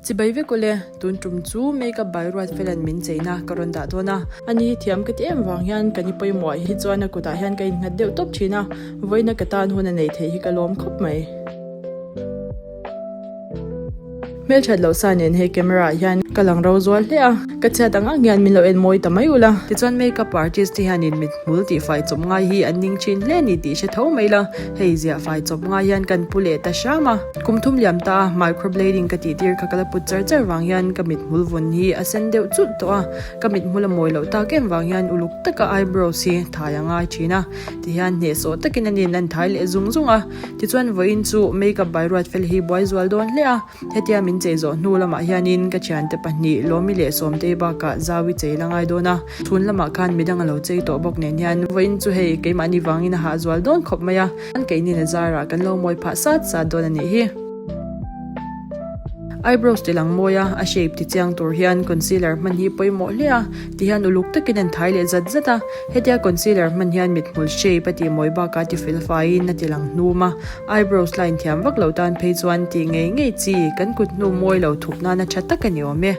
Chibai vek ule, tun tum chu makeup by Ruatfela'n min cheina ka rawn dah dawn a. Ani hi thiam ka ti em vang hian ka ni pawimawh hi chuan a kutah hian ka innghat deuh tawp thin a, vawiina ka tan hun a nei theih hi ka lawm khawp mai. Hmelthat loh sa nen hei camera ah hian ka lang ro zual hle a, ka chhiat ang ang hian min lo en mawi ta mai ula. Tichuan makeup artist te hianin mit hmul tihfai chawp ngai hi an ning thin hle a ni tih hre tho mai la, hei ziah fai chawp ngai hian kan pu leh ta hram a. Kum thum liam ta a microblading ka tih tir kha ka la put char char vang hian ka mit hmul vun hi a sen deuh chulh tawh a, ka mit hmul a mawi loh tak em vang hian uluk taka eyebrows hi thai a ngai thin a, tihian hnehsawh takin an in an thai leh zung zung a. Tichuan vawiin chu makeup by Ruatfel hi buai zual dawn hle a, hetia min chei zawh hnu lamah hianin ka thiante pahnih Lawmi leh Sawmtei bakah Zaui chei la ngai dawn a, chhun lamah khan midang a lo chei tawh bawk nen hian vawiin chu hei keimahni vangin a hah zual dawn khawp mai a, keinin a zarah kan lo mawi phah sat sat dawn a nih hi. Eyebrows ti lang mawi a, a shape ti chiang tur hian concealer hman hi pawimawh hle a, tihian uluk takin an thai leh zat zat a. Hetia concealer hman hian mithmul shape a tih mawi bakah ti fel faiin a ti lang hnum a, eyebrows line thiam vak lo tan phei chuan tih ngei ngei chi kan kut hnu mawi lo thup nana tha tak a ni awm e.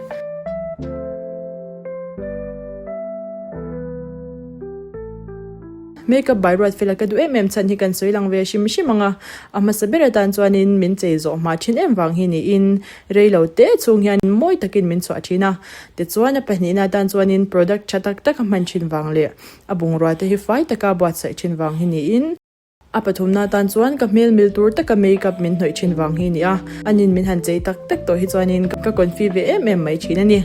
Makeup by Ruatfela ka duh em em chhan hi kan sawi lang ve hrim hrim ang a, a hmasa ber atan chuanin min chei zawh hma thin em vang hi niin rei lo te chhung hian mawi takin min chhuah thin a, Tichuan a pahnihna atan chuanin product tha tak tak a hman thin vang leh a bungrua te hi fai taka buatsaih thin vang hi niin, a pathumna atan chuan ka hmel mil tur taka makeup min hnawih thin vang hi a ni a, anin min han chei tak tak tawh hi chuanin ka confi ve em em mai thin a ni.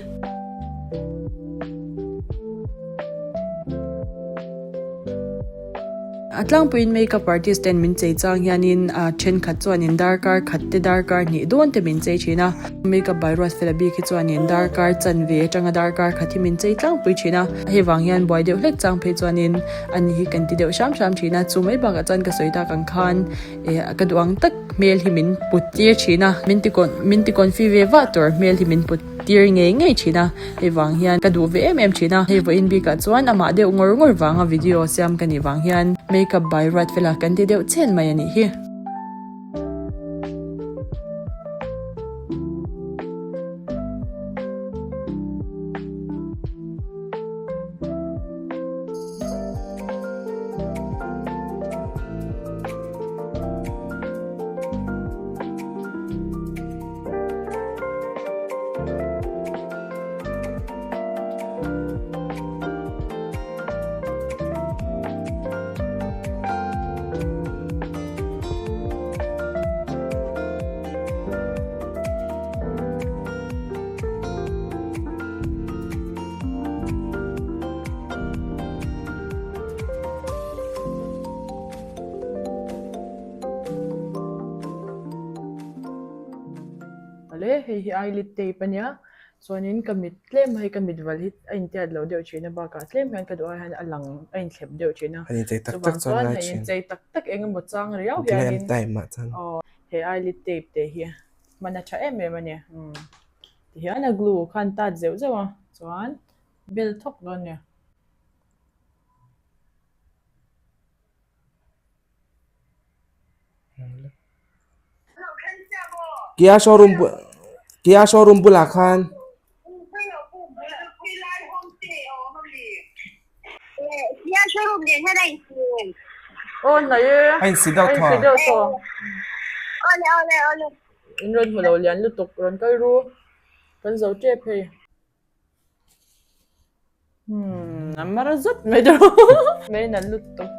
A tlangpuiin makeup artist ten min chei chang hianin a thenkhat chuanin darkar khat te darkar hnih dawn te min chei thin a, makeup by Ruatfela bik hi chuanin darkar chanve atanga darkar khat hi min chei tlangpui thin a, hei vang hian buai deuh hlek chang phei chuanin ani hi kan ti deuh hram hram thin a, chu mai bakah chuan ka sawi tak ang khan eh ka duh ang tak hmel hi min put tir thin a, min ti kawn min ti kawnfi ve vah tur hmel hi min put. Tir ngei ngei thin a, hei vang hian ka duh ve em em thin a, hei vawiin bikah chuan amah deuh ngawr ngawr vanga video siam ka nih vang hian makeup by Ruatfela kan ti deuh chen mai a nih hi. Awle hei hi eyelid tape a nia chuanin ka mit tlem hei ka mit val hi a intiat lo deuh thin a bakah tlem hian ka duh ai hian a lang a inthlep deuh thin a chuvang chuan hei inchei tak tak eng emaw chang riau hianin aw he eyelid tape te hi hman a tha em em a ni umm tihian a glue khan tat zeuh zeuh a chuan bel thawk dawn a ni. Kia showroom Kia showroom bulah khan a insi deuh thaw. In rawn hmu lo lian lutuk rawn kal ru kan zo tep hei. Hmm, a mar zat mai dawn. Mai nalh lutuk.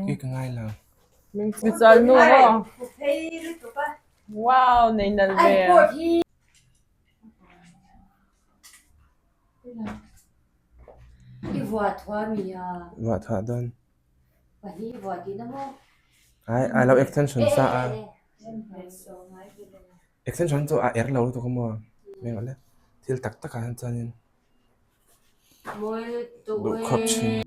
Ki ka ngai lo. Wow, nei nalh ve. vuah thuah mi a. Vuah thuah dawn. Pahnih vuah tihna maw? Ai ai lo extension sa a. Extension chu a er lo lutuk a maw? Meng ale. Thil tak tak ah hian chuanin duh khawp thin.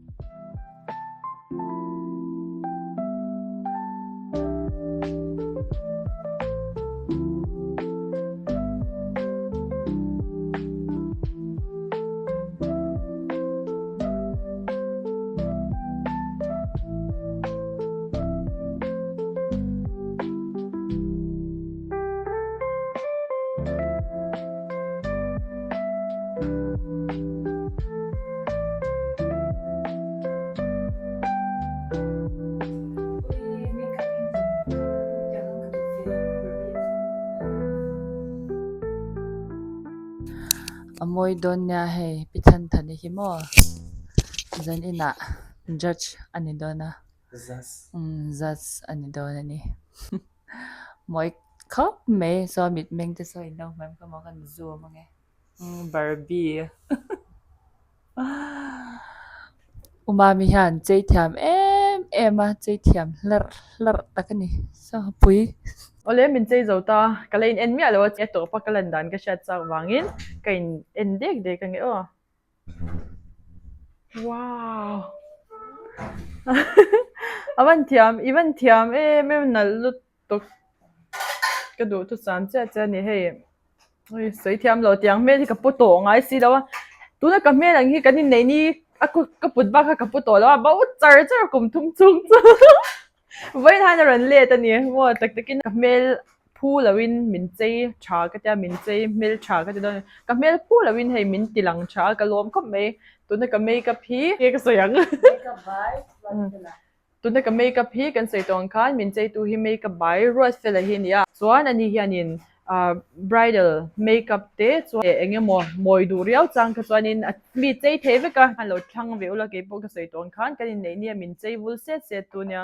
A mawi dawn nia hei pi than than hi maw zan inah judge a ni dawn a judge a ni dawn a ni mawi khawp mai saw mitmeng te saw in lo hmuh em ka maw ka zoom ange barbie Umami hian chei thiam em em a chei thiam hlarh hlarh tak a ni sangpui. Awle min chei zo ta ka la in en miah lo a a tawp a ka lan dan ka hriat chak vangin ka in en dek dek ange aw. Wow a van thiam i van thiam em em nalh lutuk ka duh chu cham chiah chiah a ni hei. Ui sawi thiam lo tiang hmel hi ka pu tawh ngai si lo a tuna ka hmel ang hi kan inneih ni a kut ka put bak kha ka pu tawh lo a bo char char kum thum chung chu vawiin hian a rawn let a ni maw tak takin ka hmel phu loin min chei tha ka tia min chei hmel tha ka ti dawn ka hmel phu loin hei min ti lang tha a ka lawm khawp mai tuna ka makeup hi nge ka sawi ang. Tuna ka makeup hi kan sawi tawh ang khan min cheitu hi makeup by Ruatfela hi a ni a, chuan ani hianin ah bridal makeup te chuan eng emaw mawi duh riau chang kha chuanin a mi chei thei vek a, an lo thlang ve ula keipawh ka sawi tawh ang khan kan inneih nia min chei vul set set tu nia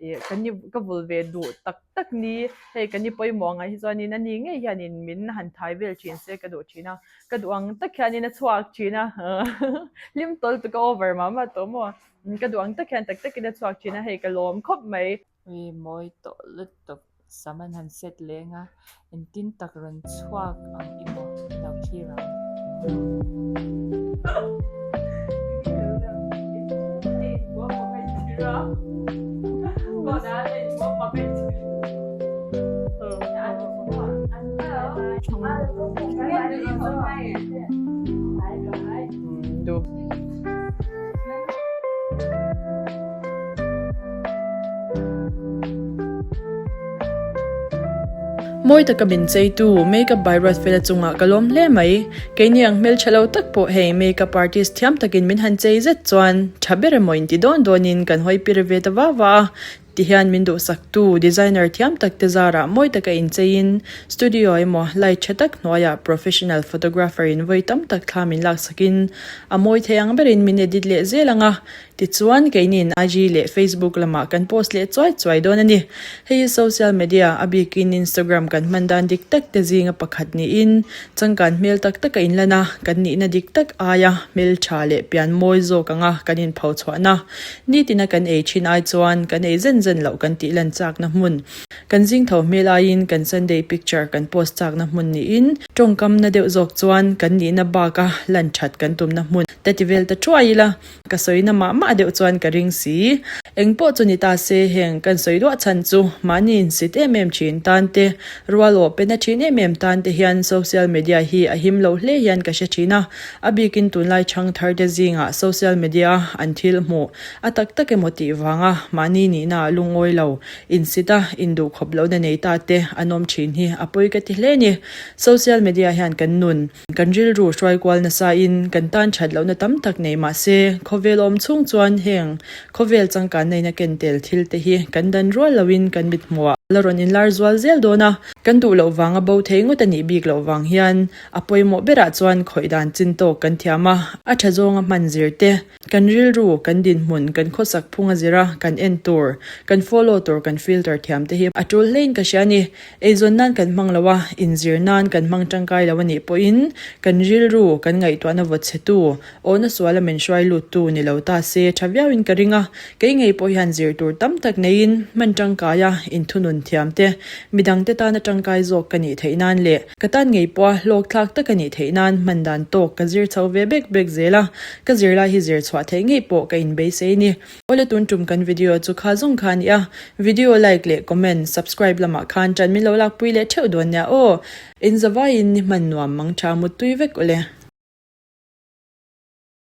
ih kan ni ka vul ve duh tak tak ni hei kan ni pawimawh ang ah hi chuanin ani ngei hianin min han thai vel thin se ka duh thin a, ka duh ang tak hianin a chhuak thin a hlim tawl tu ka over mah mah tawh maw. Ka duh ang tak hian tak takin a chhuak thin a, hei ka lawm khawp mai. Ui mawi tawh lutuk sam an han set leng a, engtin tak rawn chhuak ang i maw lo thlir ang. Mawi taka min cheitu makeup by Ruatfela chungah ka lawm hle mai. Keini ang hmeltha lo tak pawh hei makeup artist thiam takin min han chei zet chuan tha ber emaw inti dawn dawnin kan hawi pir ve ta va va a. Tihian min duhsaktu designer thiam tak te zarah mawi taka incheiin studio emaw light tha tak hnuaiah professional photographer in vawi tam tak thla min laksakin a mawi thei ang berin min edit leh zel ang a, tichuan keiniin IG leh Facebook lamah kan post leh chuai chuai dawn a ni. Hei hi social media a bikin Instagram kan hman dan dik tak te zinga pakhat niin changkan hmel tak taka inlan a, kan nihna dik tak aia hmeltha leh pian mawi zawk anga kan inphochhuahna Nitina kan ei thin ai chuan kan ei zen zen loh kan tih lan chakna hmun, kan zing tho hmel aiin kan Sunday picture kan post chakna hmun niin tawngkamna deuh zawk chuan kan nihna baka lan that kan tumna hmun te ti vel ta thuai ila ka sawina mah mah deuh chuan ka ring si. Engpawh chu ni ta se heng kan sawi duah chhan chu mahni insit em em thin tan te, rual awh pena thin em em tan te hian social media hi a him lo hle hian ka hre thin a, A bikin tunlai chhang thar te zingah social media a an thil hmuh a tak tak emaw tih vanga mahni nihna ah lungawi lo, insit a, induhkhawp lohna nei ta te an awm thin hi a pawi ka ti hle ni. Social media hian kan nun, kan rilru hruai kual nasa in kan tan that lohna tam tak nei mah se khawvel awm chhung chuan heng khawvel changkanna in a ken tel thil te hi kan dan rual loin kan mit hmuh. La rawn inlar zual zel dawn a, kan duh loh vanga bo thei ngawt a nih bik loh vang hian a pawimawh berah chuan khawih dan chin tawk kan thiam a, a tha zawnga hman zir te, kan rilru, kan dinhmun, kan khawsak phunga zira kan en tur, kan follow tur kan filter thiam te hi a tul hlein ka hria a ni. Eizawn nan kan hmang lo a, inzir nan kan hmang tangkai lo a nih pawhin kan rilru, kan ngaihtuahna vawt chhetu, Awna suala min hruai luttu ni lo ta se tha viauin ka ring a, kei ngei pawh hian zir tur tam tak neiin hman tangkaia inthunun thiam te, midangte tana tangkai zawk ka nih theih nan leh ka tan ngei pawha hlawkthlak tak a nih theih nan hman dan tawk ka zir chho ve bek bek zel a, ka zirlai hi zir chhuah theih ngei pawh ka inbeisei ni. Awle tun tum kan video chu kha zawng kha a ni a, video like leh comment, subscribe lamah khan tan min lo lakpui leh theuh dawn nia aw. Inzavaiin ni hman nuam mang tha muttui vek awle.